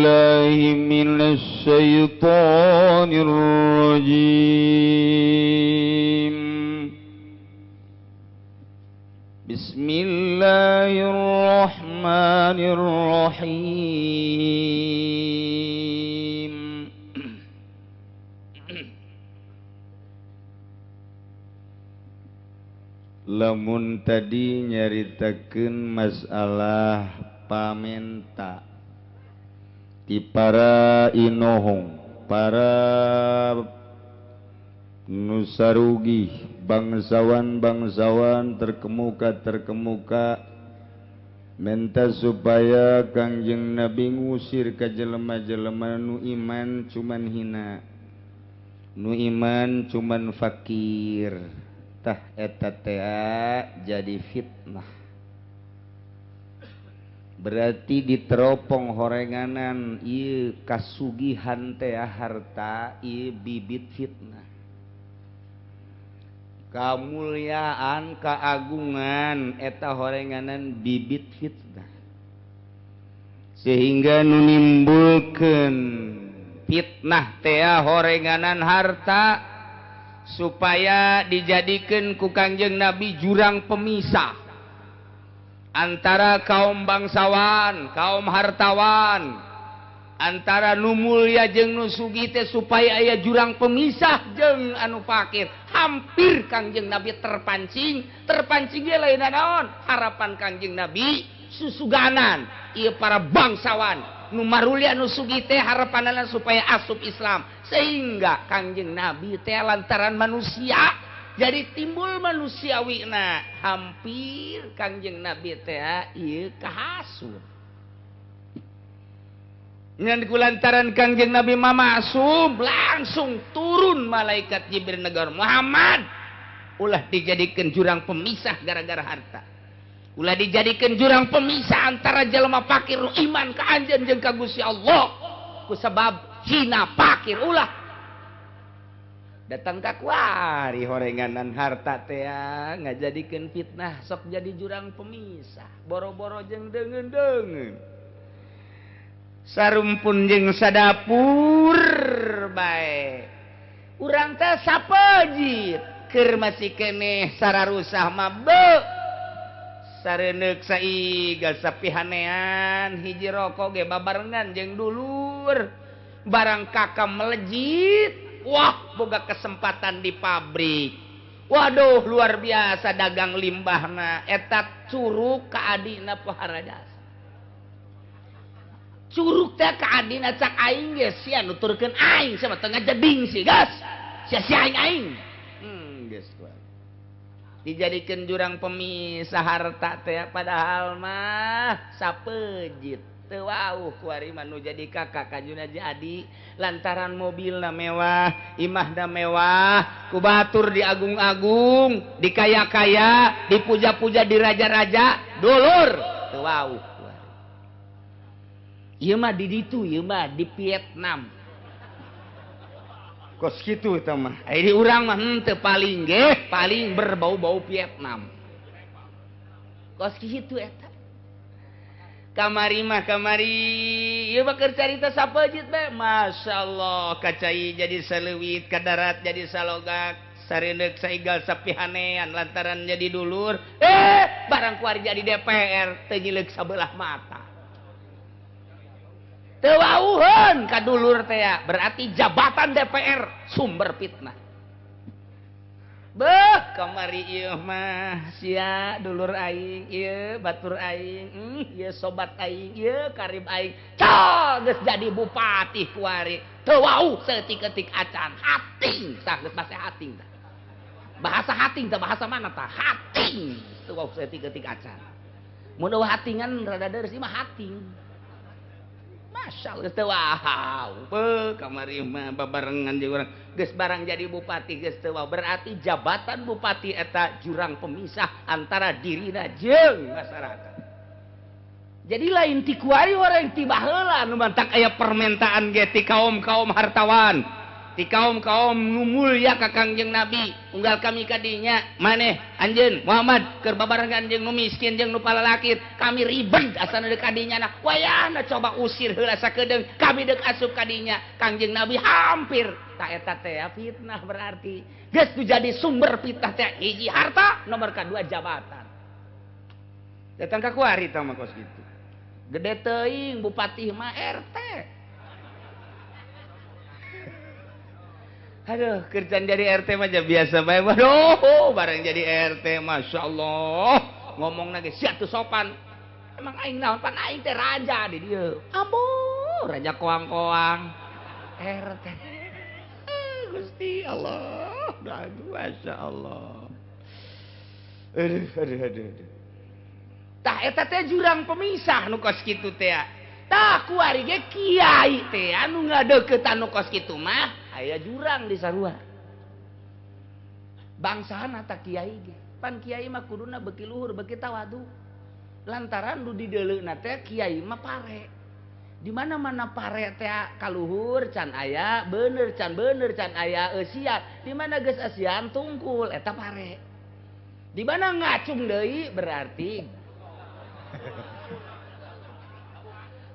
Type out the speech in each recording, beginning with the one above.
بالله من الشيطان الرجيم. بسم الله الرحمن الرحيم. Lamun tadi nyaritakeun masalah pamenta ti para inohong, para nusarugi, bangsawan-bangsawan terkemuka-terkemuka menta supaya Kangjeng Nabi ngusir ka jelema-jelema nu iman cuman hina, nu iman cuman fakir. Tah eta teh jadi fitnah. Berarti diteropong horenganan ieu kasugihan teh harta ieu bibit fitnah. Kamuliaan keagungan eta horenganan bibit fitnah. Sehingga nu nimbulkeun fitnah teh horenganan harta supaya dijadikan ku Kangjeng Nabi jurang pemisah antara kaum bangsawan, kaum hartawan, antara nu mulya jeung nu sugih teh supaya aya jurang pemisah jeung anu fakir. Hampir Kangjeng Nabi terpancing, terpancing ge lain naon? Harapan Kangjeng Nabi susuganan ieu para bangsawan nu marulya nu sugih teh harapanana supaya asup Islam, sehingga Kangjeng Nabi teh lantaran manusia jadi timbul manusiawina. Hampir Kangjeng Nabi teh ieu kahasut ngan kulantaran Kangjeng Nabi mah maksum, langsung turun malaikat Jibril negor, Muhammad ulah dijadikan jurang pemisah gara-gara harta, ulah dijadikan jurang pemisah antara jelema fakir nu iman ka anjeun jeung ka Gusti Allah ku sebab hina fakir. Ulah datang ka kuari horenganan harta teh ngajadikeun fitnah, sok jadi jurang pemisah boro-boro jeung deungeun-deungeun sarumpun jeung sadapur bae. Urang teh sapejit keur masih keneh sararusah mah beuh sareneuk saigal sapihanean hiji rokok ge babarengan jeung dulur, barang kakak melejit, wah boga kesempatan di pabrik, waduh luar biasa dagang limbahna eta curug ka adina pohara jasa, curug teh ka adina cak aing ge sia nuturkeun aing sama tengah jeding sih gas sia sia aing aing geus dijadikan jurang pemisah harta teh, padahal mah sapejit teu wauh kuari mah nu jadi kakak kajuna jadi lantaran mobilna mewah, imahna mewah, ku batur diagung-agung, dikaya-kaya, dipuja-puja di raja-raja, dulur teu wauh kuari. Ieu mah di ditu, ieu mah di Vietnam. Kos kitu eta mah. Ai di urang mah henteu paling ge, paling berbau-bau Vietnam. Kos kitu eta. Kamari mah kamari, ieu mah keur carita sapejit bae. Masyaallah, kacai jadi saleuwit, ka darat jadi salogak, sareundeuk saigal sapihanean lantaran jadi dulur. Barang kuari jadi DPR teu nyileuk sabelah mata. Teu wauheun ka dulur teh, berarti jabatan DPR sumber fitnah. Beuh kamari ieu mah sia dulur aing, ieu batur aing, ieu sobat aing, ieu karib aing. Cah geus jadi bupati kuari. Teu wauh saeutik-eutik acan, hating tah geus bahasa hating tah. Bahasa hating tah bahasa mana tah? Hating. Teu wauh saeutik-eutik acan. Mun eueuh hatingan rada deureuh mah hating. Masya Allah, teu wau. Beuh kamari mah babarengan jeung urang geus barang jadi bupati geus teu wau. Berarti jabatan bupati eta jurang pemisah antara dirina jeung masyarakat. Jadi lain ti kuari orang ti baheula nu mantak aya permintaan ge ti kaum-kaum hartawan. Ti kaum-kaum nu mulya ka Kangjeng Nabi unggal kami kadinya maneh anjeun Muhammad keur babarengan jeung nu miskin jeung nu palalakir kami ribet asana deuk kadinya nah wayahna coba usir heula sakedeung kami deuk asup kadinya Kangjeng Nabi hampir ta eta teh fitnah berarti geus jadi sumber fitnah teh hiji harta nomor kadua jabatan datang ka kuari tah mah kos kitu gede teuing bupati mah RT. Aduh, kerjaan jadi RT mah biasa bae. Waduh, bareng jadi RT, Masya Allah. Ngomong lagi, sia tuh sopan. Emang aing naon, pan aing teh raja di dieu. Ambo, raja koang-koang. RT. Gusti Allah. Aduh, Masya Allah. Aduh, aduh, aduh, aduh. Tah eta teh jurang pemisah nu kos kitu teh. Tah kuari ge kiai teh anu ngadeuketan nu kos kitu mah. Aya jurang di sarua bangsana tak kiai ge pan kiai mah kuduna beuki luhur beuki tawadu lantaran nu dideuleuna teh kiai mah pare di mana-mana pare teh kaluhur can aya bener can aya eusian di mana geus eusian tungkul eta pare di mana ngacung deui berarti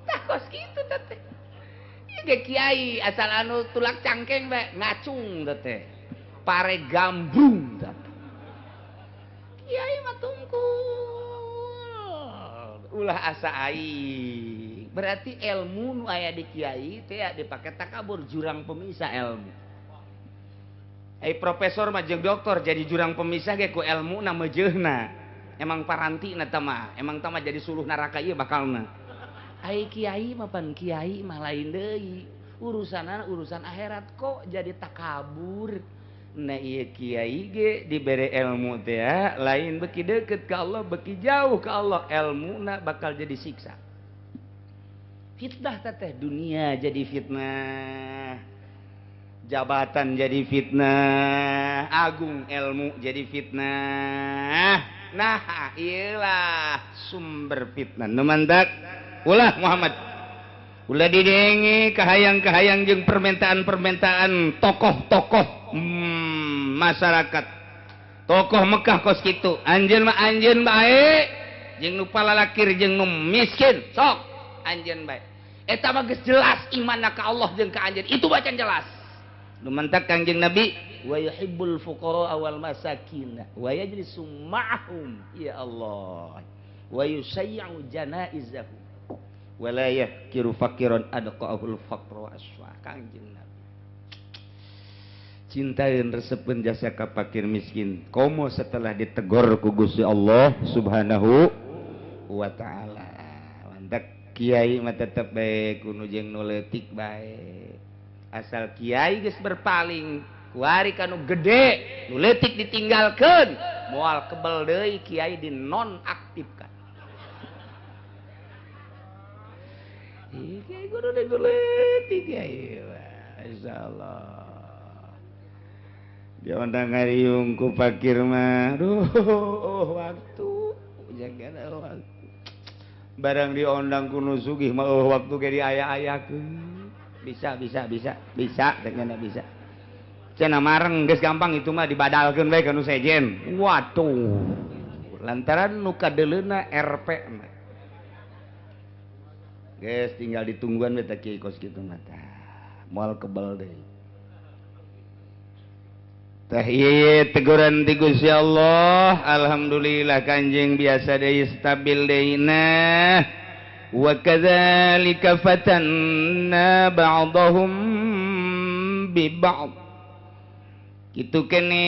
tah kos kitu teh. Ge kiai asal anu tulak cangkeng bae ngacung teh pare gambrung teh kiai mah tungkul ulah asa aing berarti ilmu nu aya di kiai teh dipake takabur jurang pemisah ilmu. Ai profesor mah jeung doktor jadi jurang pemisah ge ku ilmu na meujeuhna emang paranti na teh mah emang teh mah jadi suluh neraka ieu bakalna. Ai kiai mah pan kiai mah lain deui urusanana urusan akhirat kok jadi takabur. Nah ieu kiai ge dibere ilmu teh lain beuki deukeut ka Allah beuki jauh ka Allah elmuna bakal jadi siksa. Fitnah teh dunia jadi fitnah, jabatan jadi fitnah, agung ilmu jadi fitnah. Nah ieulah sumber fitnah nu mantak ulah Muhammad ulah didenge kahayang-kahayang jeung permintaan-permintaan tokoh-tokoh masyarakat tokoh Mekah kos kitu anjeun mah anjeun bae jeung nu palalakir jeung nu miskin sok anjeun bae eta mah geus jelas imanna ka Allah jeung ka anjeun itu bacan jelas nu mantak Kangjeng Nabi wa yuhibbul fuqara wal masakin wa yajlisu ma'ahum ya Allah wa yusayyu janaizahum wala yahkiru faqiran adqa'ahul faqru wa aswa. Kangjeng Nabi cintain resepeun jasa ka fakir miskin komo setelah ditegor ku Gusti Allah Subhanahu wa taala. Mantak kiai mah tetep bae kudu jeung nu leutik bae asal kiai geus berpaling kuari kanu gede nu leutik ditinggalkeun moal kebel deui kiai dinonaktifkan. Kiai guru deh leutik kiai insyaallah dia ondang ngariung ku fakir mah aduh waktu jaga waktu barang diondang ku nu sugih mah waktu ge diaya-ayakeun bisa bisa bisa bisa dengan bisa cenah mareng geus gampang itu mah dibadalkeun bae ka nu sejen waduh lantaran nu kadeuleuna RP mah geus tinggal ditungguan we teh kiai kos kitu mah tah moal kebel deui teh ieu teguran ti Gusti Allah. Alhamdulillah kanjeng biasa deui stabil deui nah wa kadzalika fatanna ba'dahum bi ba'd kitu kene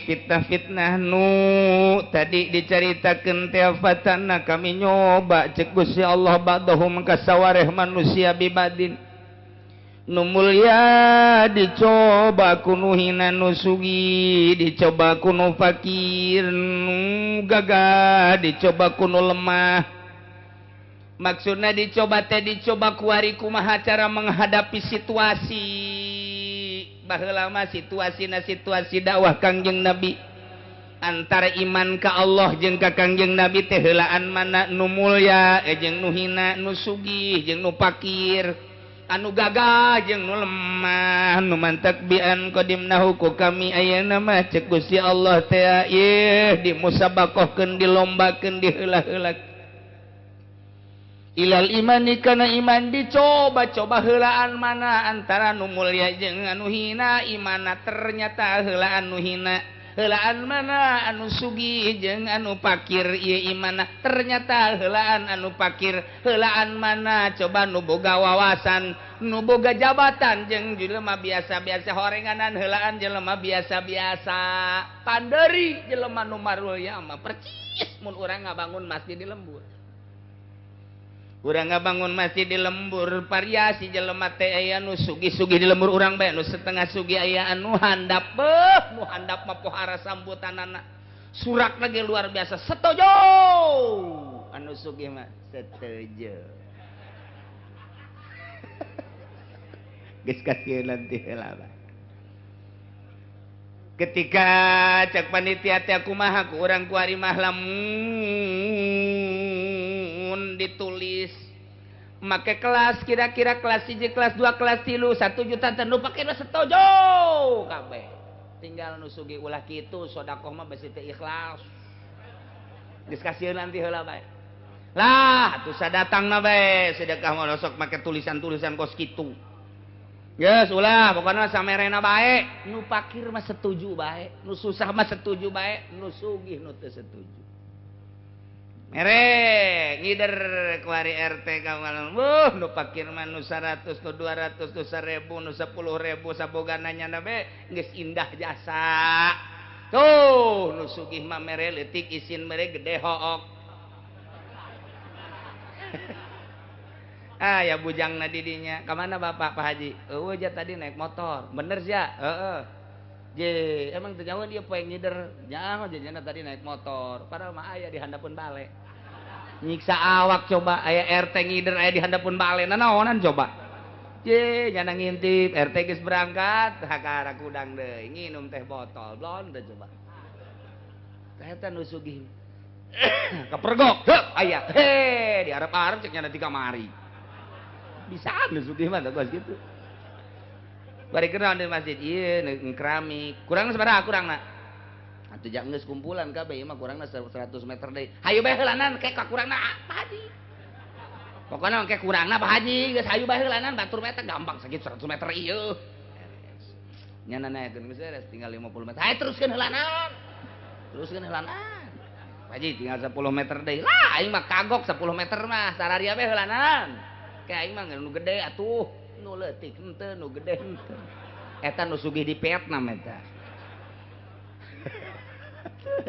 fitnah-fitnah nu tadi dicaritakeun teh fatanna kami nyoba cek Gusti Allah ba'dahum kasawareh manusia bibadin nu mulya dicoba ku nu hina nu sugih dicoba ku nu fakir nu gagah dicoba ku nu lemah. Maksudna dicoba teh dicoba kuari kumaha cara menghadapi situasi. Baheula mah situasina situasi dakwah Kangjeng Nabi antara iman ka Allah jeung ka Kangjeng Nabi teh heulaan mana nu mulya jeung nu hina nu sugih jeung nu fakir. Anu gagah jeung nu lemah nu mantak bian qadimnahu ku kami ayeuna mah cek Gusti Allah teh ieu dimusabakohkeun dilombakeun diheula-heula ilal imani kana iman dicoba-coba heulaan mana antara nu mulia jeung anu hina imana ternyata heulaan nu hina heulaan mana anu sugih jeung anu pakir ieu imana ternyata heulaan anu pakir heulaan mana coba nu boga wawasan nu boga jabatan jeung jelema biasa-biasa horenganan heulaan jelema biasa-biasa panderi jelema nu marulya mah percis mun urang ngabangun masjid di lembur urang ngabangun masjid di lembur variasi jelema teh aya nu sugih-sugih di lembur urang bae nu setengah sugih aya anu handap beuh nu handap mah pohara sambutanana surak lagi luar biasa setuju anu sugih mah setuju geus kasieun teh heula ketika cek panitia teh kumaha ku urang kuari mah lamun ditulis make kelas kira-kira kelas 1 kelas 2 kelas 3 1 juta teh nu pake setuju kabeh tinggal nu sugih ulah kitu sedekah mah besi teh ikhlas geus kasieun nanti heula bae lah atuh sadatangna bae sedekah mah sok make tulisan-tulisan kos kitu geus ulah pokona samerena bae nu pakir mah setuju bae nu susah mah setuju bae nu sugih nu teu setuju mere ngider kuari RT kawan wuh nu pakir mah nu 100 nu 200 nu 1000 nu 10.000 sabogana nyana be geus indah jasa tuh nu sugih mah mere leutik isin mere gede hook ah ya bujangna di dinya ka mana Bapak Pak Haji eueuh ja tadi naik motor bener sia heeh je emang teu nyaho dia poe ngider nyaho jejana tadi naik motor padahal mah aya di handapeun bale nyiksa awak coba aya RT ngider aya di handapeun bale nanaonan coba je nyana ngintip RT geus berangkat hakara kudang deui nginum teh botol blon teh coba teh eta nu sugih kepergok heup aya he diarep-arep cek nyana di kamari bisa nu sugih mah teh gitu bari kenal di masjid ieu keramik kurang sabaraha kurangna atuh jak geus kumpulan kabeh ieu mah kurangna 100 meter deui hayu bae heulanan ke ka kurangna Pak Haji pokona ke kurangna Pak Haji geus hayu bae heulanan batur mah eta gampang sakitu 100 meter ieu nya naekeun geus beres tinggal 50 meter hayu teruskeun heulanan Pak Haji tinggal 10 meter deui lah aing mah kagok 10 meter mah sararia bae heulanan ke aing mah nu gede atuh nu leutik henteu nu gede henteu eta nu sugih di Vietnam eta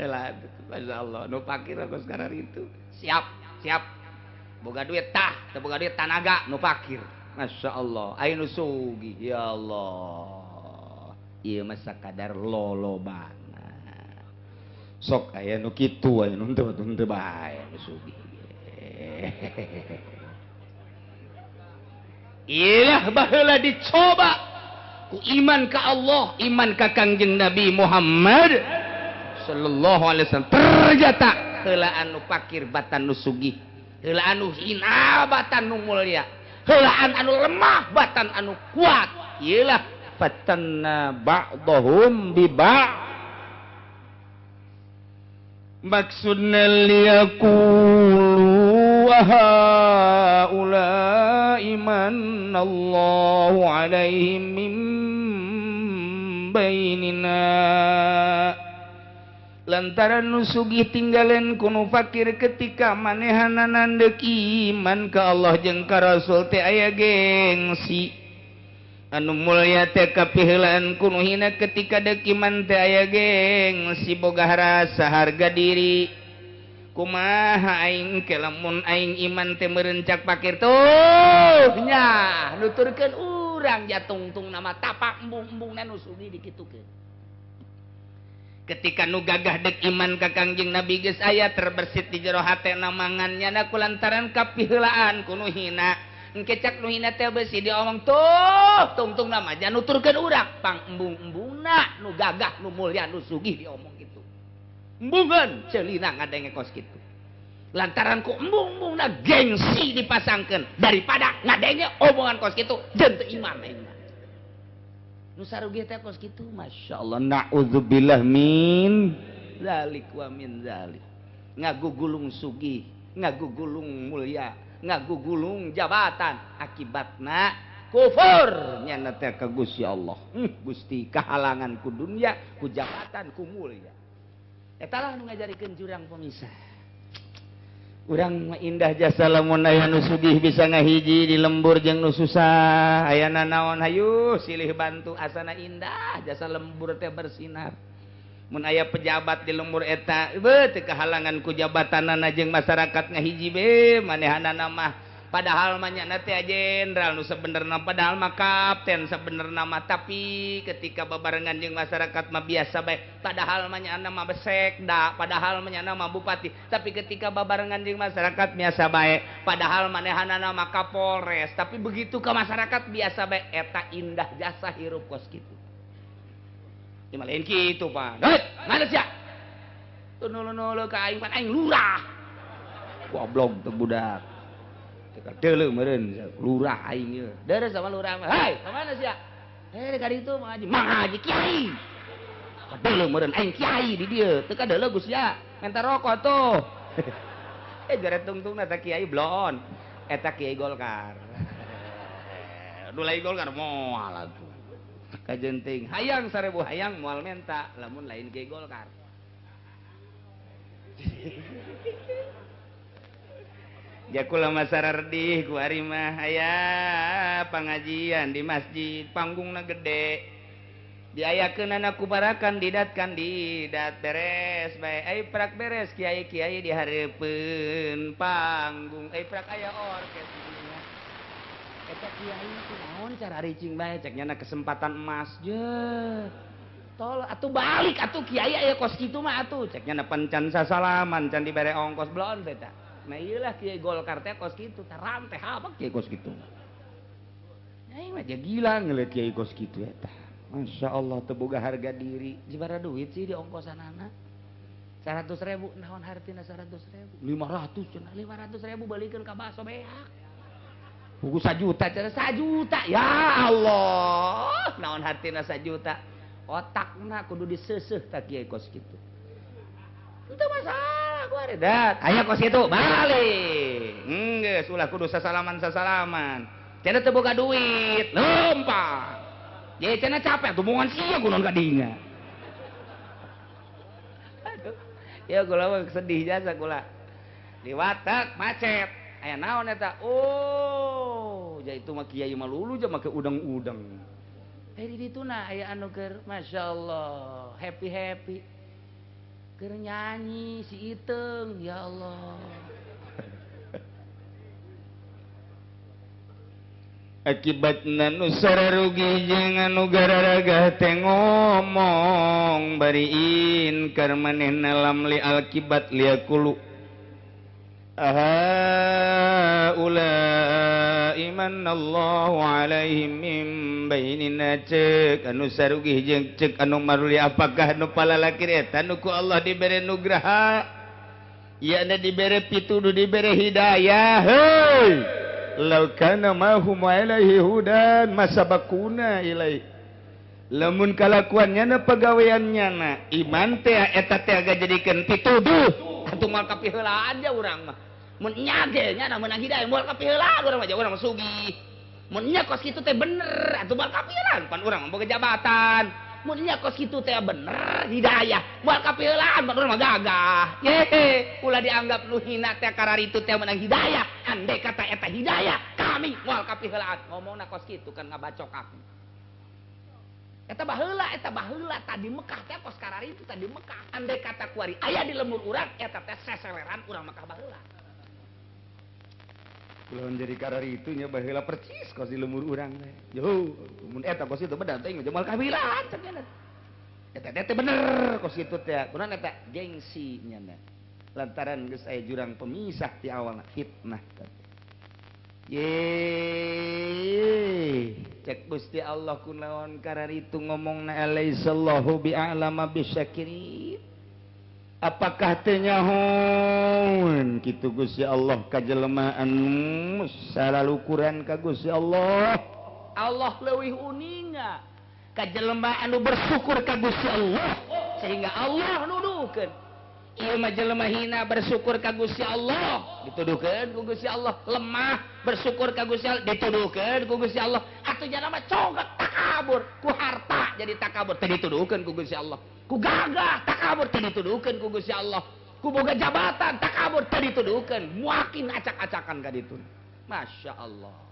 lah masyaallah nu pakir geus sekarang itu siap siap boga duit tah teu boga duit tanaga nu pakir masyaallah aya nu sugih ya Allah ieu mah sakadar lolobana sok aya nu kitu aya nu henteu henteu bae nu sugih ilah baheula dicoba ku iman ka Allah iman ka Kangjeng Nabi Muhammad sallallahu alaihi wasallam ternyata heula anu pakir batan nu sugih heula anu hina batan nu mulia heulaan anu lemah batan anu kuat ilah fatanna ba'dahum bi ba'd maksudna liyaqulu haula'i manallahu alaihim min bainina lantaran nu sugih tinggalen ku nu fakir ketika manehanana deuk iman ka Allah jeung ka Rasul teh aya gengsi anu mulya teh kapiheulaan ku nu hina ketika deuk iman teh aya gengsi boga rasa harga diri kumaha aing ke lamun aing iman teh meureun cak pakir tuh nya nuturkeun urang jatungtung nama tapak embung-embungna nu sugih dikitukeun ketika nu gagah dek iman ka Kangjeng Nabi geus aya terbersit di jero hatena mangan nyana kulantaran kapiheulaan ku nu hina engke cak nu hina teh beusi diomong tuh tungtung nama jan nuturkeun urang pang embung-embungna nu gagah nu mulya nu sugih diomong kitu embungeun ceulina ngadenge kos kitu Lantaran ku embung-embungna gengsi dipasangkeun daripada ngadenge omongan kos kitu jeung teu iman aing mah. Nu sarugi teh kos kitu masyaallah naudzubillah min zalik wa min zalik. Ngagugulung sugih, ngagugulung mulia, ngagugulung jabatan, akibatna kufur nyana teh ka Gusti Allah. Gusti kahalangan ku dunya, ku jabatan, ku mulia. Eta lah nu ngajarikeun jurang pemisah. Urang mah indah jasa lamun aya nu sugih bisa ngahiji di lembur jeung nu susah. Ayana naon hayu silih bantu asana indah jasa lembur teh bersinar. Mun aya pejabat di lembur eta beuh teu kahalangan ku jabatanana jeung masyarakat ngahiji be manehanana mah. Padahal mah nyana teh jenderal nu sebenerna padahal mah kapten sebenerna mah tapi ketika babarengan jeung masyarakat mah biasa bae. Padahal mah nyana mah sekda, padahal mah nyana mah bupati, tapi ketika babarengan jeung masyarakat biasa bae. Padahal manehanana mah kapolres, tapi begitu ke masyarakat biasa bae. Eta indah jasa hirup kos kitu. Ieu mah lain kitu, Pak. Heuh, mana sia? Teu nulu-nulu ka aing pan aing lurah. Goblok teu budak. Deuleu meureun lurah aing ieu. Deres sama lurah mah. Hei, ka mana sia? Eh, ka ditu Mang Haji. Mang Haji kiai. Deuleu meureun aing kiai di dieu. Teu kadeuleu Gus ya. Menta rokok tuh. Eh jare tungtungna ta kiai blon. Eta kiai Golkar. Nu lain Golkar moal atuh. Kajenting hayang 1000 hayang moal menta lamun lain kiai Golkar. Jakula masarardih ku ari mah aya pangajian di masjid panggungna gede diayakeunana ku para kandidat kandidat beres bae ai prak beres kiai-kiai di hareupeun panggung ai prak aya orkes dinya eta kiai kunaon cara ricing bae cek nyana kesempatan emas je tol atuh balik atuh kiai aya kos kitu mah atuh cek nyana pencan sasalaman can dibere ongkos blon teh ta. Nah iyalah kiai Golkar teh kos kitu taram teh apa kiai kos kitu. Aing mah gila ngeliat kiai kos kitu eta. Masya Allah teu boga harga diri. Jibara duit sih di ongkosanana. 100.000 naon hartina 100.000. 500 cenah 500.000 balikeun ka baso beak. Buku 1 juta cenah 1 juta. Ya Allah, naon hartina 1 juta. Otakna kudu diseuseuh ta kiai kos kitu. Itu masalah gua redat. Aya kos kitu balik. Geus ulah kudu sasalaman-sasalaman. Cenah teu boga duit, lempang. Ye cenah capek tumungan sia kunaon ka dinya. Aduh. Ya kula mah sedih jasa kula. Di watak macet. Aya naon eta? Oh, ja itu mah kiai mah lulu ja make udang-udang. Eh di ditu na aya anu keur masyaallah, happy-happy. Keur nyanyi si Iteung, ya Allah. Akibatna nu sararugi jeung anu gararagah teh ngomong bari inkar manehna lam li akibat liakulu. Aha ulai manallahu alaihim min bainina cek anu sarugih jeung cek anu maruli apakah nu palalakir eta nu ku Allah dibere nugraha ya na dibere pituduh dibere hidayah heuy law kana mahum alaihi hudan masabakuna ilai lamun kalakuannya na pagaweannya na iman teh eta teh jadikeun pituduh atuh moal kapiheulaan ja urang mah. Mun nya ge nya meunang hidayah moal kapiheulaan urang mah ja urang mah sugih. Mun nya kos kitu teh bener atuh moal kapiheulaan pan urang mah boga jabatan. Mun nya kos kitu teh bener hidayah moal kapiheulaan pan urang mah gagah. Ye ulah dianggap nu hina teh kararitu teh meunang hidayah. Andai kata eta hidayah kami moal kapiheulaan ngomongna kos kitu kan ngabacok aku. Eta baheula tadi Mekah teh kos kararitu tadi Mekah. Andai kata kuari aya di lembur urang eta teh seseleran urang Mekah baheula. Ulun jadi kararitu nya baheula percis kos di lembur urang teh. Yo, mun eta kos itu bener teh moal kabilan cenah. Eta teh bener kos kitu teh. Kunaon eta gengsi nya. Lantaran geus aya jurang pemisah ti awalna fitnah teh. Ye, cek Gusti Allah kunaon kararitu ngomongna alaihissallahu bi'alama bisyakirin. Apakah teu nyahoeun kitu Gusti Allah ka jelema anu salalukuran ka Gusti Allah? Allah leuwih uninga ka jelema anu bersyukur ka Gusti Allah sehingga Allah nuduhkeun. Ieu mah jelema hina bersyukur ka Gusti Allah, dituduhkeun ku Gusti Allah. Lemah bersyukur ka Gusti Allah, dituduhkeun ku Gusti Allah. Atuh jalma congkak takabur ku harta jadi takabur, teu dituduhkeun ku Gusti Allah. Ku gagah takabur, teu dituduhkeun ku Gusti Allah. Ku boga jabatan takabur, teu dituduhkeun. Muakin acak-acakan ka ditu. Masya Allah.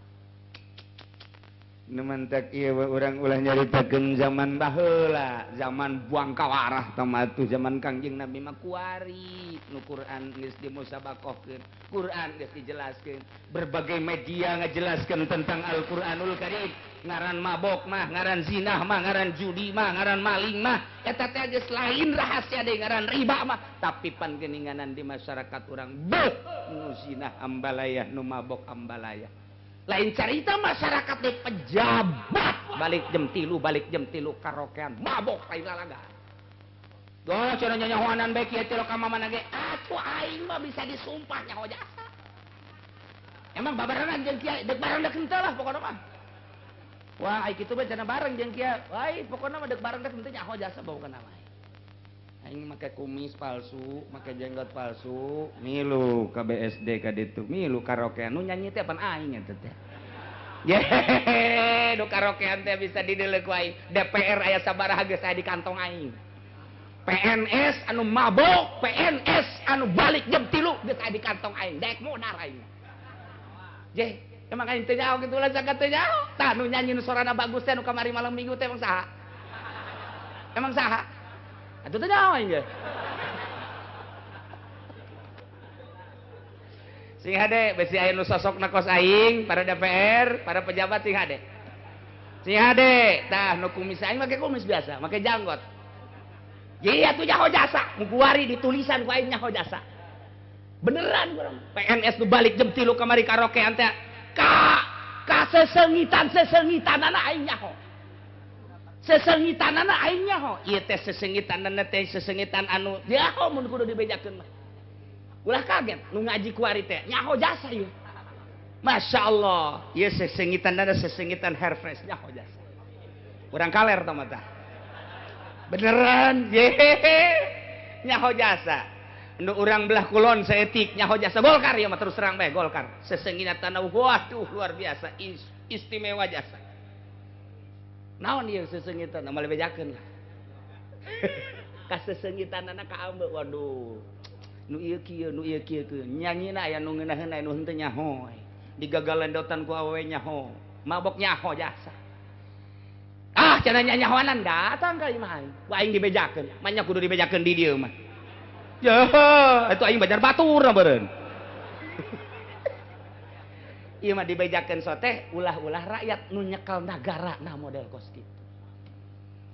Nu mantak ieu urang ulah nyaritakeun zaman baheula, zaman buang kawarah tah zaman Kangjeng Nabi mah kuari nu Quran geus dimusabakohkeun, Quran geus dijelaskeun, berbagai media ngajelaskeun tentang Al-Qur'anul Karim. Ngaran mabok mah, ngaran zinah mah, ngaran judi mah, ngaran maling mah, eta teh geus lain rahasia deui, ngaran riba mah. Tapi pan geuninganan di masyarakat urang beuh nu zinah ambalayah, nu mabok ambalayah. Lain carita masyarakat di pejabat balik jam 3, balik jam 3 karaokean mabok lain lalaga. Doh cenah nyanyahoanan bae kieu teh ka mamana ge atuh aing mah bisa disumpah nyaho jasa. Emang babarengan jeung kiai deuk bareng deuk henteu lah pokona mah. Wah ai kitu bae cenah bareng jeung kiai. Wah pokona mah deuk bareng deuk henteu nyaho jasa pokona mah. Aing make kumis palsu, make jenggot palsu, milu ka BSD ka ditu, milu karaokean nu nyanyi teh pan aing eta teh. Yehehe, nu karaokean teh bisa dideuleu ku aing. DPR aya sabaraha geus aya di kantong aing. PNS anu mabok, PNS anu balik jam 3 geus aya di kantong aing. Daek modar aing. Jeh, emang aing teu nyaho kitu lah sakat teu nyaho. Tah nu nyanyi nu sorana bagus teh nu kamari malam minggu teh emang saha? Emang saha? Atuh teu nyaho aing ge. Sing hade besi aya nu sosokna kos aing, para DPR, para pejabat sing hade. Sing hade, tah nu kumis aing make kumis biasa, make janggot. Jadi atuh nyaho jasa, mu kuari ditulisan ku aing nyaho jasa. Beneran urang. PNS nu balik jam 3 kamari karaokean teh ka kasesengitan-sesengitanana aing nyaho. Sesengitanana aing nyaho. Ieu teh sesengitanana teh sesengitan anu nyaho mun kudu dibejakeun mah. Ulah kaget nu ngaji kuari teh nyaho jasa ieu. Masya Allah, ieu sesengitanana sesengitan hair fresh nyaho jasa. Urang kaler tah mah tah. Beneran yehehe nyaho jasa. Nu urang belah kulon saeutik nyaho jasa Golkar ieu mah terus terang bae Golkar. Sesengitanana waduh luar biasa istimewa jasa. Naon ieu sesengitan moal dibejakeun lah. Kasesengitanana ka ambe waduh. Nu ieu kieu nu ieu kieu kieu nyanyina aya nu ngeunaheun aya nu henteu nyaho. Digagalendotan ku awewe nyaho, mabok nyaho jasa. Ah cenah nyanyahoanan datang ka imah aing. Ku aing dibejakeun, manya kudu dibejakeun di dieu mah. Yeuh, atuh aing bajar batur beureun. Ieu mah dibejakeun soteh ulah-ulah rakyat nu nyekel nagara nah model kos kitu.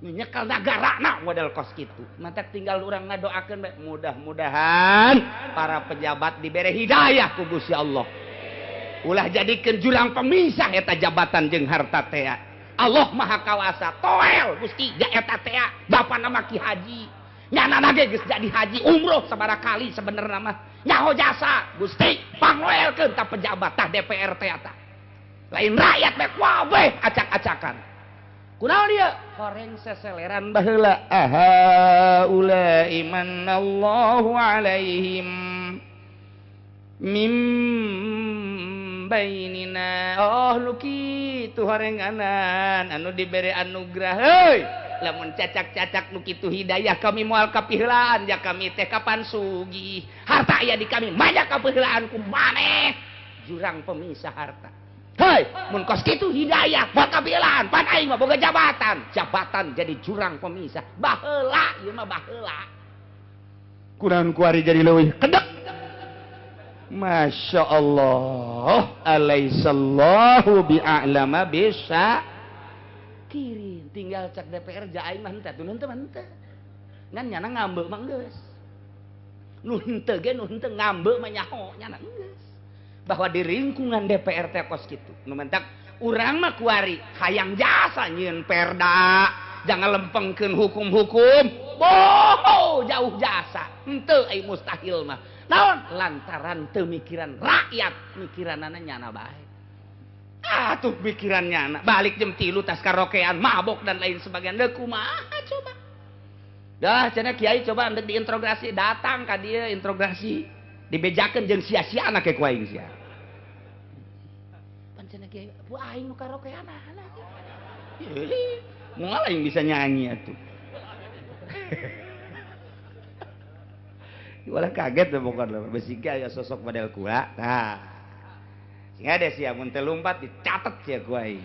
Nu nyekel nagara nah model kos kitu. Matak tinggal urang ngadoakeun bae mudah-mudahan para pejabat dibere hidayah ku Gusti Allah. Ulah jadikeun jurang pemisah eta jabatan jeung harta teh. Allah Maha Kawasa toel Gusti ja eta teh bapa nama Ki Haji. Nyana ge geus jadi haji umroh sabaraha kali sebenarna mah. Nyaho jasa Gusti pangloelkeun ta pejabat tah DPR teh eta. Lain rakyat bae kabeh acak-acakan. Kunaon ieu? Horeng seseleran baheula. Aha ulai manallahu alaihim mim bainina. Oh nu kitu horenganan anu dibere anugerah heuy. Lamun cacak-cacak nu kitu hidayah kami moal kapiheulaan ja kami teh kapan sugih. Harta aya di kami banyak kapiheulaan ku maneh jurang pemisah harta. Hei, mun kos kitu hidayah moal kapiheulaan pan aing mah boga jabatan. Jabatan jadi jurang pemisah. Baheula ieu mah baheula. Kunaon kuari jadi leuwih kedek. Masya Allah, alaisallahu bi'a'lama bisa kirin. Tinggal cek DPR ja aing mah henteu, nu henteu mah henteu. Ngan nyana ngambeu mah geus. Nu henteu ge nu henteu ngambeu mah nyaho nyana geus. Bahwa di lingkungan DPR teh kos kitu. Nu mentak urang mah kuari hayang jasa nyieun perda, jangan lempengkeun hukum-hukum. Boho jauh jasa. Henteu ai mustahil mah. Naon? Lantaran teu mikiran rakyat, mikiranana nyana bae. Ah tuh mikiran nyana, balik jam 3 tas karaokean, mabok dan lain sebagainya. Deuk kumaha coba? Dah cenah kiai coba ndek diinterogasi, datang ka dieu interogasi. Dibejakeun jeung sia-sia anak ku aing sia. Pan cenah kiai, bu aing nu karaokean anak. Moal aing bisa nyanyi atuh. Walah kaget deh pokoknya besi aya sosok model kula. Nah, sehingga ada sia mun teu lumpat dicatet sia ku aing.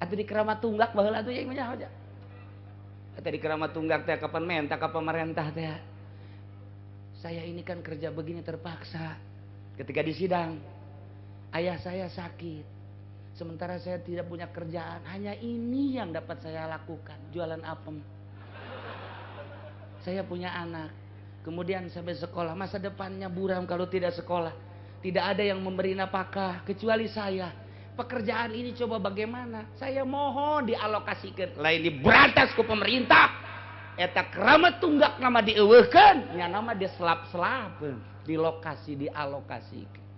Atuh di Keramat Tunggak baheula atuh aing mah nyaho. Atuh di Keramat Tunggak teh kapan menta ka pemerintah teh. Saya ini kan kerja begini terpaksa. Ketika di sidang, ayah saya sakit. Sementara saya tidak punya kerjaan, hanya ini yang dapat saya lakukan, jualan apem. Saya punya anak, kemudian sampai sekolah, masa depannya buram kalau tidak sekolah. Tidak ada yang memberi nafkah kecuali saya. Pekerjaan ini coba bagaimana? Saya mohon dialokasikan, lain diberantas ku pemerintah. Eta Keramat Tunggak nama dieuweuhkeun, nya nama dia selap-selapeun, di lokasi dialokasikan.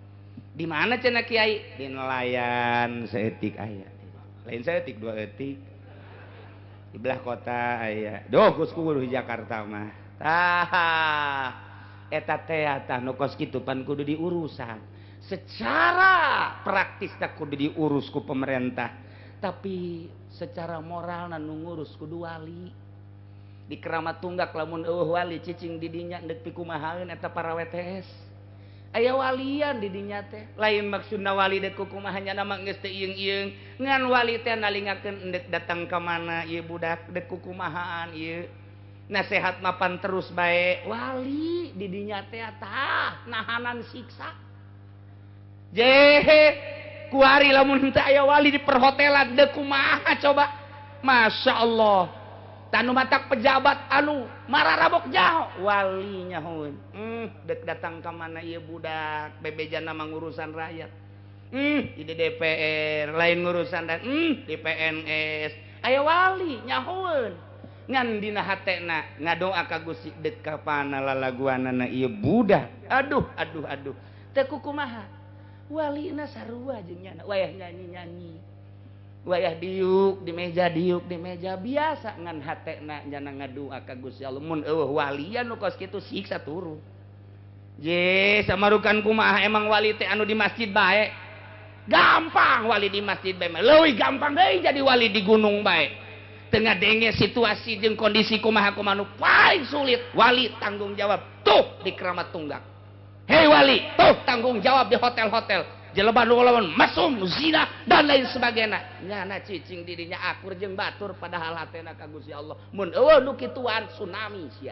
Di mana cenah kiai? Di nelayan seetik aya. Lain seetik dua etik. Di belah kota aya. Duh geus kudu di Jakarta mah. Tah eta teh tah nu kos kitu pan kudu diurusan. Secara praktis tah kudu diurus ku pemerintah. Tapi secara moral nu ngurus kudu wali. Di Keramat Tunggak lamun eueuh wali cicing di dinya deuk pikumahaeun eta para WTS. Aya walian di dinya teh lain maksudna wali deuk kumaha nya mah geus teu ieung-ieung ngan wali teh nalingakeun endek datang ka mana ieu budak deuk kukumahaan ieu nasehat mapan terus bae wali di dinya teh tah nahanan siksa jehe kuari lamun teu aya wali di perhotelan deuk kumaha coba Masya Allah tanu matak pejabat anu mararabok jaho walinya hun dek datang ka mana ieu budak bebejana mah ngurusan rakyat di DPR lain ngurusan dan di PNS aya wali nyahoeun ngan dina hatena ngadoa ka Gusti dek kapana lalaguanana ieu budak aduh aduh aduh teu kukumaha walina sarua jeung nyana wayah nyanyi-nyanyi wayah diuk di meja biasa ngan hatena nyana ngadua ka Gusti Allah mun eueuh walian nu kos kitu siksa turun je samarukan kumaha emang wali teh anu di masjid bae gampang wali di masjid bae mah leuwih gampang deui jadi wali di gunung bae teu ngadenge situasi jeung kondisi kumaha kumaha nu paling sulit wali tanggung jawab tuh di Keramat Tunggak hei wali tuh tanggung jawab di hotel-hotel jelema nu lawan mesum zina dan lain sebagainya nyana cicing dirinya akur jeung batur padahal hatena ka Gusti Allah mun eueuh nu kituan tsunami sia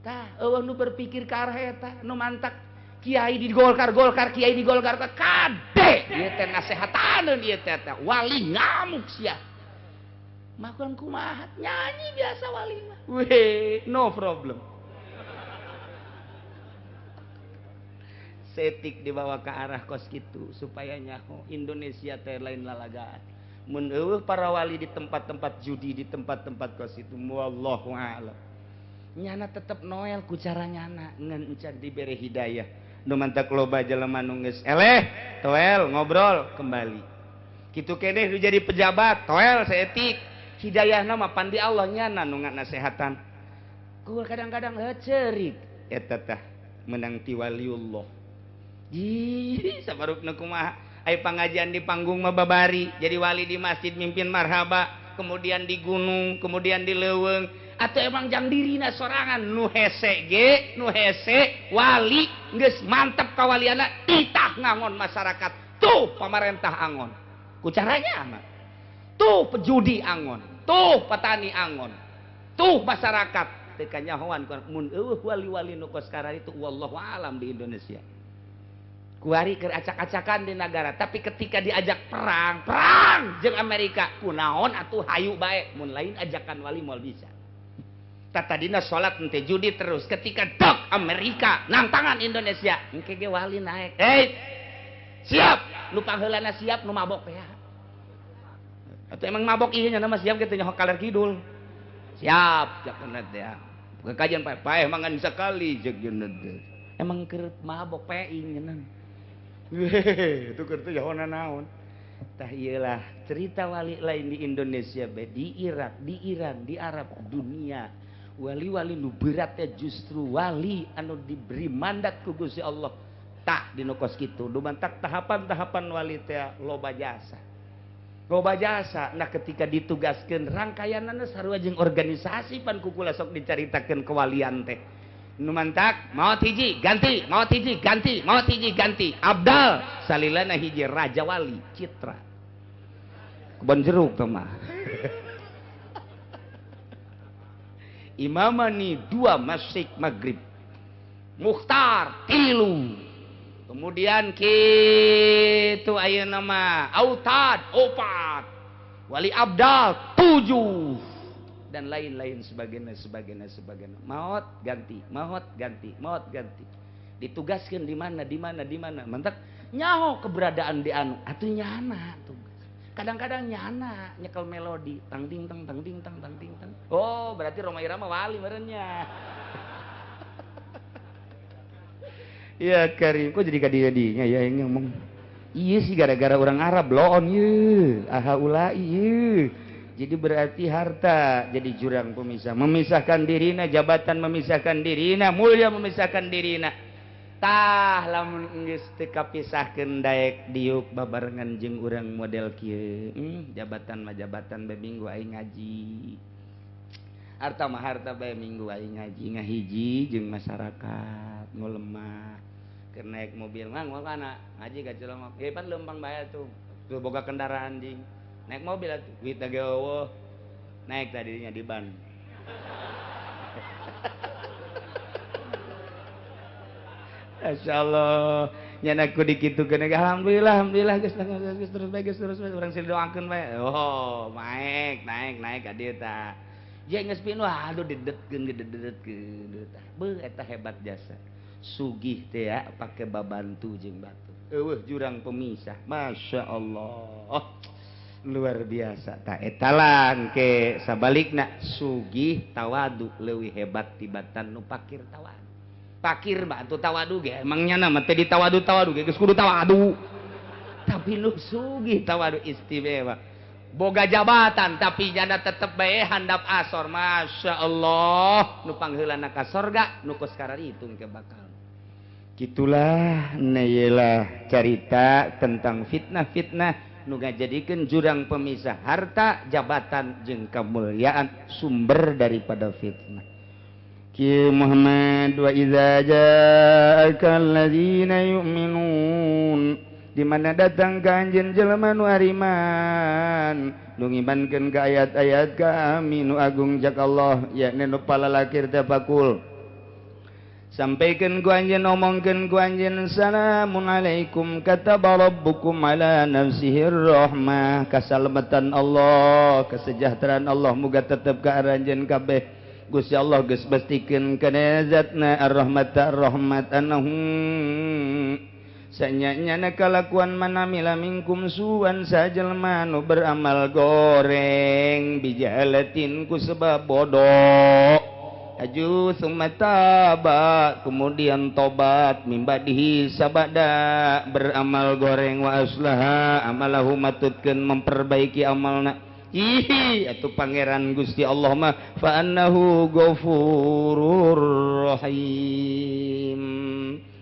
tah eueuh nu berpikir ka arah eta nu mantak kiai di Golkar kiai di Golkar kade ieu teh nasehataneun ieu teh wali ngamuk sia makan kumaha nyanyi biasa wali mah weh no problem. Setik dibawa ke arah kos gitu supaya nyaho Indonesia teh lain lalagaan mun eueuh para wali di tempat-tempat judi di tempat-tempat kos itu wallahu a'lam nyana tetep noel ku cara nyana ngan encan dibere hidayah nu mantak loba jelema nu geus eleh toel ngobrol kembali kitu keneh nu jadi pejabat toel seetik hidayahna mah pan di Allah nyana nu ngasehatan ku kadang-kadang heuceurik eta tah menang ti waliullah. Ih, sabarupna kumaha ai pangajian di panggung mah babari jadi wali di masjid mimpin marhaba kemudian di gunung kemudian di leuweung atau emang jang dirina sorangan nu hese ge nu hese wali geus mantep kawaliana titah ngangon masyarakat tuh pamarentah angon ku caranya mah tuh pejudi angon tuh petani angon tuh masyarakat teu kanyahoan mun eueuh wali-wali nu kos kararitu wallahu alam di Indonesia kuari keur acak-acakan di negara tapi ketika diajak perang perang jeung Amerika kunaon atuh hayu bae mun lain ajakan wali moal bisa tadina salat henteu judi terus ketika dok Amerika nangtangan Indonesia engke ge wali naek hey siap nu pangheulana siap nu mabok teh. Atau emang mabok ieu nya mah siap kitu nyaho kaler kidul. Siap cak teh. Kekajian paeh mangan sekali cek jeuneu teh. Emang keur mabok peing nyeunang. Itu keur teh jahona naon. Tah ieulah cerita wali lain di Indonesia bae, di Irak, di Iran, di Arab, dunia. Wali-wali nu berat teh justru wali anu diberi mandat ku Gusti Allah. Tak dinu kos kitu, dumantak tahapan-tahapan wali teh loba jasa. Loba jasa. Nah ketika ditugaskeun rangkaianana sarua jeung organisasi pan ku kula sok dicaritakeun kewalian teh. Nu mantak maot hiji ganti, maot hiji ganti, maot hiji ganti. Abdal salilana hiji raja wali Citra. Kebon jeruk teh mah. Imamani 2 masjid maghrib. Mukhtar 3. Kemudian kitu ayeuna mah Autad 4, Wali Abdal 7 dan lain-lain sebagainya sebagainya sebagainya. Maot ganti, maot ganti, maot ganti. Ditugaskeun di mana di mana di mana. Mantak nyaho keberadaan di anu atuh nyana tugas. Kadang-kadang nyana nyekel melodi tang ting tang tang ting tang tang ting tang. Oh, berarti Rhoma Irama wali merenya. Ya Karim, kok jadi kadi-kadinya ya yang ngomong. Iya sih gara-gara orang Arab loon ye, aha ulai ye. Jadi berarti harta jadi jurang pemisah, memisahkan dirina, jabatan memisahkan dirina, mulia memisahkan dirina. Tah lamun geus teu kapisahkeun daek diuk babarengan jeung urang model kieu. Jabatan mah jabatan bae minggu aing ngaji. Harta mah harta bae minggu aing ngaji ngahiji jeung masyarakat nu lemah. Keur naik mobil mah moal kana ngaji ka Cilongok. Heuh pan leumpang bae atuh. Tuh boga kendaraan jing. Naik mobil atuh duit ge eueuh. Naik tadinya di ban. Masyaallah, nya aku dikitukeun alhamdulillah alhamdulillah geus geus terus bae geus terus bae urang silih doakeun bae. Oh, naik naik naik ka dieu tah. Jeung geus pinuh aduh didetkeun didedetkeun tah. Beuh eta hebat jasa. Sugih teh ya pake babantu jeung batu. Eueuh jurang pemisah. Masya Allah. Luar biasa. Tah eta lah engke sabalikna sugih tawadu leuwih hebat tibatan nu pakir tawadu. Pakir mah atuh tawadu ge emang nyana mah teh ditawadu-tawadu ge geus kudu tawadu. Tapi nu sugih tawadu istimewa. Boga jabatan tapi janda tetep bae handap asor. Masya Allah. Nu pangheulana ka sorga nu kos kararitung ke bakal. Gitulah neyelah carita tentang fitnah-fitnah nu ngajadikeun jurang pemisah harta, jabatan jeung kemuliaan sumber daripada fitnah. Ki Muhammad wa idza ja'aka alladzina yu'minun, di mana datang ka anjeun jelema nu ariman nu ngimankeun ka ayat-ayat kami nu agung jak Allah yakni nu palalakir teh pakul sampaikan ku anjeun omongkeun ku anjeun salamun alaikum kataba rabbukum ala nafsihir rahmah, kasalamatan Allah kesejahteraan Allah muga tetep ka aranjeun kabeh. Gusti Allah geus pastikeun kana zatna ar-rahmat ar-rahmat annahum sanyanya kalakuan manamila minkum suan sajelma nu beramal goreng bijahalatin ku sebab bodoh aju summa taba kemudian tobat mimbadihi sabada beramal goreng wa aslaha amalahu matutkeun memperbaiki amalna. Ih atuh pangeran Gusti Allah mah fa annahu ghafurur rahim.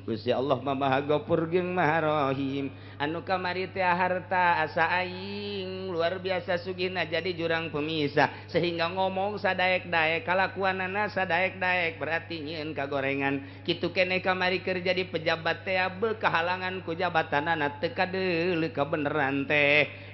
Gusti Allah mah Maha Ghafur jeung Maha Rahim. Anu kamari teh harta asa aing luar biasa sugihna jadi jurang pemisah sehingga ngomong sadaek-daek kalakuanana sadaek-daek berarti nyieun kagorengan. Kitu keneh kamari keur jadi pejabat teh beuh kahalangan ku jabatanana teu kadeuleu kabeneran teh.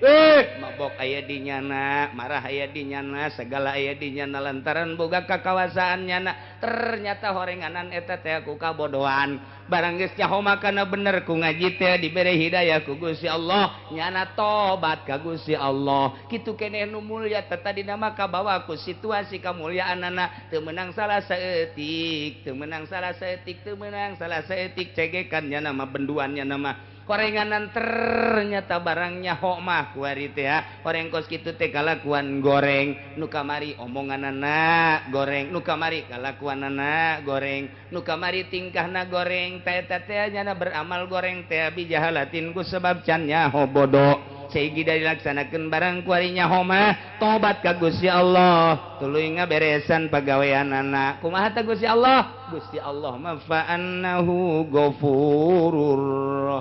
Mabok aya di nyana, marah aya di nyana, segala aya di nyana lantaran boga kakawasaan nyana. Ternyata horenganan eta teh ku kabodohan. Barang geus nyaho makana bener ku ngaji teh dibere hidayah ku Gusti Allah, nyana tobat ka Gusti Allah. Kitu keneh nu mulya teh tadina mah kabawa ku situasi kamulyaanana teu meunang salah saeutik, teu meunang salah saeutik, teu meunang salah saeutik cegekan nyana mah benduan nyana mah. Korenganan ternyata barangnya ho mah kuari teh horeng kos kitu teh kalakuan goreng nu kamari omonganana goreng nu kamari kalakuanana goreng nu kamari tingkahna goreng teh teh nyana beramal goreng teh bijahalatin ku sebab can nyaho bodoh sehingga dilaksanakeun barang kuari nyaho mah tobat ka Gusti Allah tuluy ngaberesan pagaweanana kumaha teh Gusti Allah Gusti Allah mah fa annahu ghafurur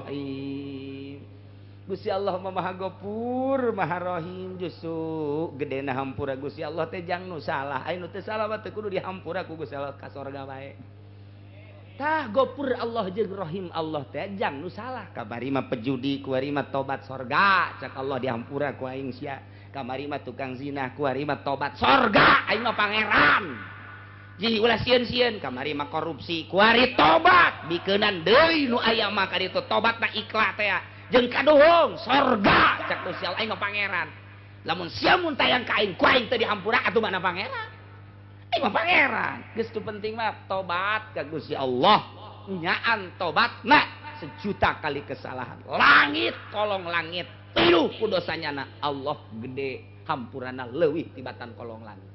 rahim Gusti Allah mah Maha Ghafur Maha Rahim justru gedena hampura Gusti Allah teh jang nu salah aya nu teu salah mah teu kudu dihampura ku Gusti Allah ka sorga bae tah Ghafur Allah jeung Rahim Allah teh jang nu salah kamari mah pejudi kuari mah tobat sorga cak Allah dihampura ku aing sia kamari mah tukang zina kuari mah tobat sorga aing mah pangeran ji ulah sieun-sieun kamari mah korupsi kuari tobat bikeunan deui nu aya mah ka ditu tobatna ikhlas teh jeung kaduhung sorga cak Gusti Allah aing mah pangeran lamun sia mun tayang ka aing ku aing teu dihampura atuh mana pangeran aing mah pangeran geus tu penting mah tobat ka Gusti Allah nyaan tobatna sejuta kali kesalahan langit kolong langit pinuh ku dosanya na Allah gede hampurana leuwih tibatan kolong langit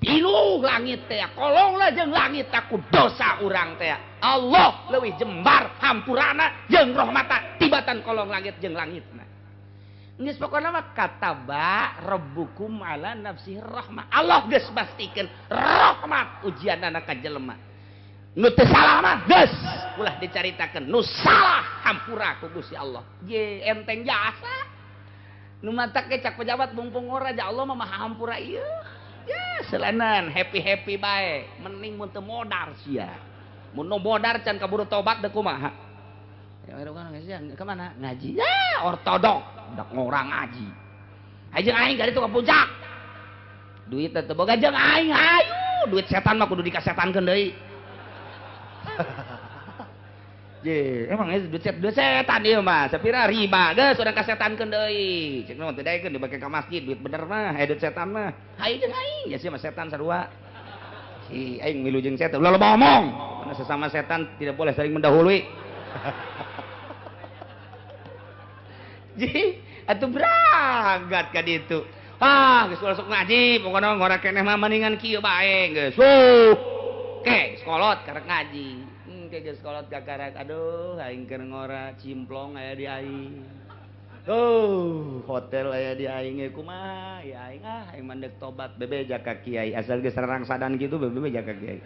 pinuh langit teh kolong lah jeung langit ku dosa urang teh Allah leuwih jembar hampurana jeung rahmata tibatan kolong langit jeung langitna geus pokona mah kataba rabbukum ala nafsihi rahmah Allah geus pastikeun rahmat ujianana ka jelema nu teu salah mah geus ulah dicaritakeun nu salah hampura ku Gusti Allah ye enteng jasa nu matak ge cak pejabat mumpung ora ja Allah mah maha hampura ieu ya selanan happy-happy bae mending mun teu modar sia mun nu modar can kaburu tobat deuk kumaha ya ka mana ngaji ya ortodok dak ngora ngaji hayu aing ka ditu ka puncak duit teh boga jeung aing hayu duit setan mah kudu dikasetankeun deui je emang duit setan ieu mah sapira riba geus urang kasetankeun deui cek naon teu daekeun dibake ka masjid duit bener mah duit setan mah hayu jeung aing ya sia mah setan sarua si aing milu jeung setan ulah loba omong karena sesama setan tidak boleh saling mendahului ji atuh berangkat ka ditu ah geus ulah sok ngaji pokona ngora keneh mah mendingan kieu bae geus ke sekolot karek ngaji ke geus kolot kakarak aduh aing keur ngora cimplong aya di aing hotel aya di aing ge kumaha ya aing ah aing mandek tobat bebeja ka kiai asal geus rangsadan kitu bebeja ka kiai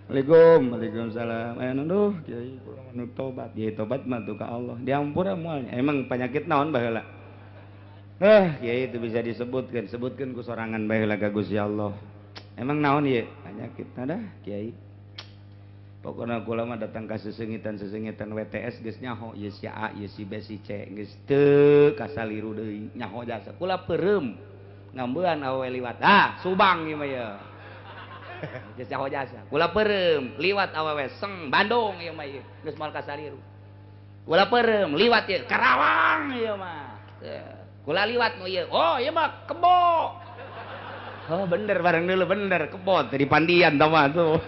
Waalaikum waalaikumsalam aya nuduh kiai kula mah tobat kiai tobat mah tuh ka Allah diampura moal emang penyakit naon baheula kiai itu bisa disebutkeun sebutkeun ku sorangan baheula ka Gusti Allah emang naon ieu penyakit dah kiai pokona kula mah datang ka sesengitan-sesengitan WTS geus nyaho ieu si A ieu si B si C geus teu kasaliru deui nyaho jasa kula peureum ngambean awewe liwat ah Subang ieu mah ye geus nyaho jasa kula peureum liwat awewe seng Bandung ieu mah ieu geus moal kasaliru kula peureum liwat ieu Karawang ieu mah kula liwat nu ieu oh ieu mah kebo oh bener bareng dulu bener kebo teh di Pandian tah mah tuh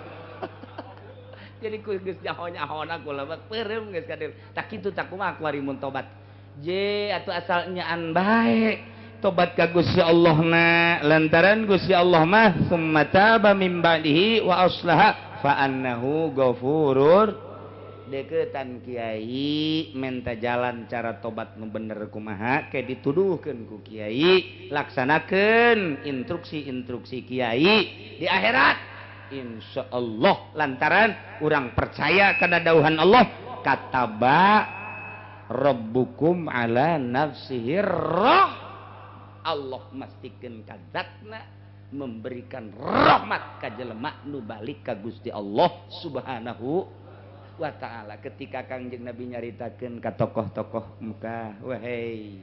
jadi ku geus nyaho-nyahona kula mah peureum geus kadir tak kitu tak kumaha ku ari mun tobat je atuh asal nyaan bae tobat ka Gusti Allah na lantaran Gusti Allah mah summa taba mim ba'dihi wa aslaha fa annahu ghafurur deukeutan kiai menta jalan cara tobat nu bener kumaha ke dituduhkeun ku kiai laksanakeun instruksi-instruksi kiai di akhirat insya Allah lantaran urang percaya karena dauhan Allah kataba rabbukum ala nafsihi roh Allah mastikeun ka zatna memberikan rahmat ka jelema nu balik ka Gusti Allah Subhanahu wa ta'ala ketika Kangjeng Nabi nyaritakeun ka tokoh-tokoh Mekah wahai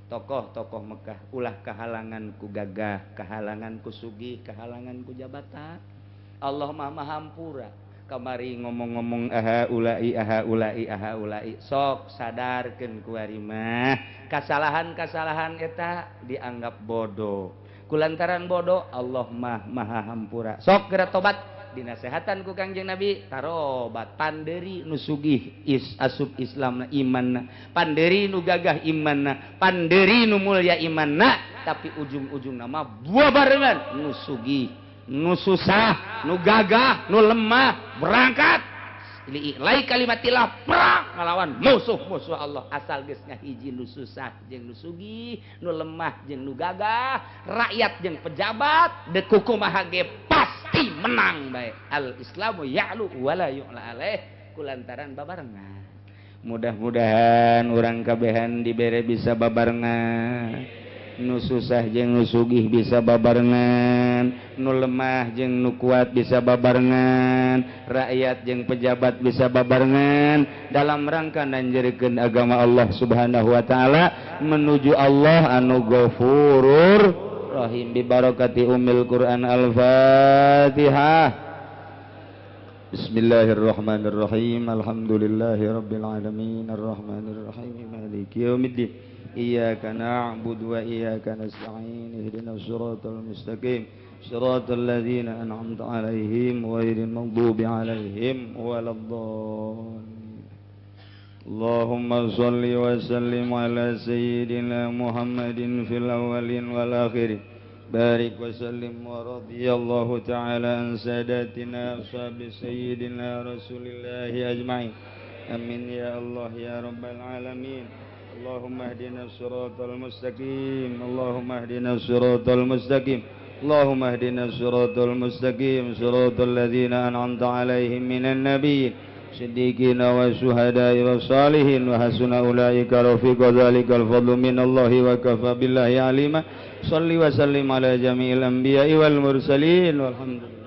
tokoh-tokoh Mekah ulah kahalangan ku gagah kahalangan ku sugih kahalangan ku jabatan Allah mah maha hampura kamari ngomong-ngomong aha ulai aha ulai aha ulai sok sadarkeun ku ari mah kasalahan-kasalahan eta dianggap bodoh kulantaran bodoh Allah mah maha hampura sok geura tobat Tarobat dinasehatan ku Kangjeng Nabi tarobat panderi nu sugih is asup Islamna imanna panderi nu gagah imanna panderi nu mulya imanna tapi ujung-ujung nama buah barengan nu sugih nu susah nu gagah nu lemah berangkat lai kalimatillah perang ngalawan musuh-musuh Allah asal geus ngahiji nu susah jeung nu sugih nu lemah jeung nu gagah rakyat jeung pejabat deuk kumaha ge pasti menang bae al islamu ya'lu wala yu'la alaih kulantaran babarengan. Mudah-mudahan urang kabehan dibere bisa babarengan nu susah jeung nu sugih bisa babarengan nu lemah jeung nu kuat bisa babarengan rakyat jeung pejabat bisa babarengan dalam rangka nanjerkeun agama Allah Subhanahu wa taala menuju Allah anu Ghafurur Rahim bi barakati ummil Quran. Al-Fatihah. Bismillahirrahmanirrahim. Alhamdulillahirabbil alamin arrahmanirrahim maliki yaumiddin. Iyyaka na'budu wa iyyaka nasta'in ihdinas siratal mustaqim siratal ladzina an'amta 'alaihim ghairil maghdubi 'alaihim waladdallin. Allahumma shalli wa sallim ala sayyidina Muhammadin fil awwalin wal akhirin. Barik wa sallim wa radhiyallahu ta'ala an sadatina ashabi sayyidina Rasulillahi ajma'in. Amin ya Allah ya rabbal alamin. Allahumma ihdina siratal mustaqim. Allahumma ihdina siratal mustaqim. Allahumma ihdina siratal mustaqim siratal ladzina an'amta 'alaihim minan nabiyyin siddiqina wa syuhada'i wa salihin wa hasuna ulaika rafiqa dzalikal fadlu minallahi wa kafa billahi alima. Shalli wa sallim ala jami'il anbiya'i wal mursalin walhamdulillah.